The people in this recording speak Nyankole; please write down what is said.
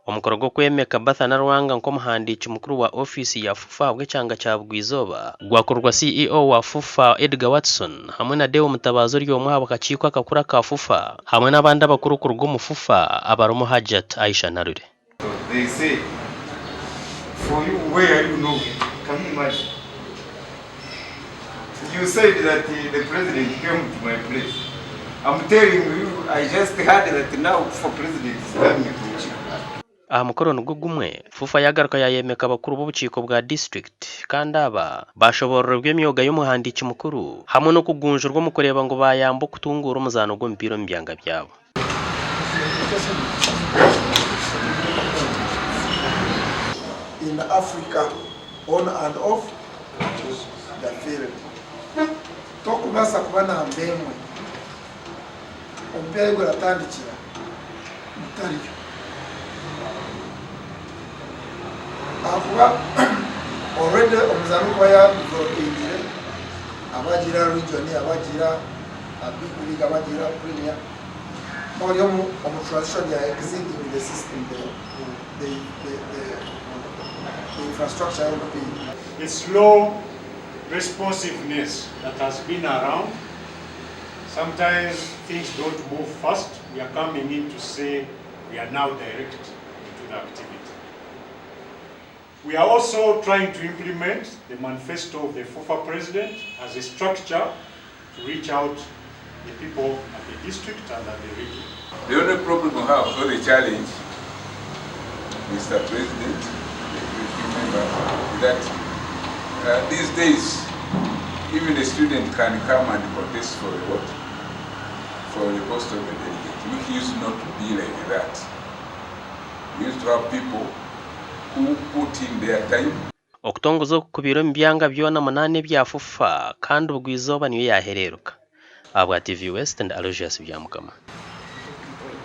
Omukoro gw'okwemeka Bertha Nalwanga nk'omuhandiiki mukuru wa ofiisi ya FUFA ahabw'ekyanga kya Bugwizooba gwakorwa CEO wa FUFA Edgar Watson hamwe na Deo Mutabazi ori omwe aha bakakiiko akakuru aka FUFA hamwe n'abandi abakuru kuruga omu FUFA abarimu Hajjat Aisha Nalule. They say for you where are you now can you imagine you said that the president came to my place I'm telling you I just heard that now for president is coming to Rukiko. Aha mukoro nigwo gumwe, FUFA yagaruka yayemeka abakuru b'obukiiko bwa disiturikiti kandi aba bashoboororerwa emyoga y'omuhandiiki mukuru hamwe n'okugunjurwa omu kureeba ngu bayamba okutunguura omuzaano gw'omupiira omu byanga byabo. In Africa on and off the field. Tokubaasa kuba namba emwe omupiira ahi guratandikira mutariyo ahakuba already omuzaani orikuba yadevelopingire aba agiire aha region aba agiire aha big league aba agiire aha premier ori omu transition ya exiting the system the the the the infrastructure y'omupiira. The slow responsiveness that has been around, sometimes things don't move fast, we are coming in to say we are now direct into the activity. We are also trying to implement the manifesto of the FUFA president as a structure to reach out the people at the district and at the region. The only problem we have or the challenge, Mr. President, the executive member, is that uh, these days even a student can come and contest for the what? For the post of the delegate, which used not to be like that. We used to have people who put in their time. Okutongoza oku kubaire omu byanga byona munaana ebya FUFA kandi bugwa-izooba niyo yaahereeruka. Ahabwa TV West ndi Aloysius Byamukama.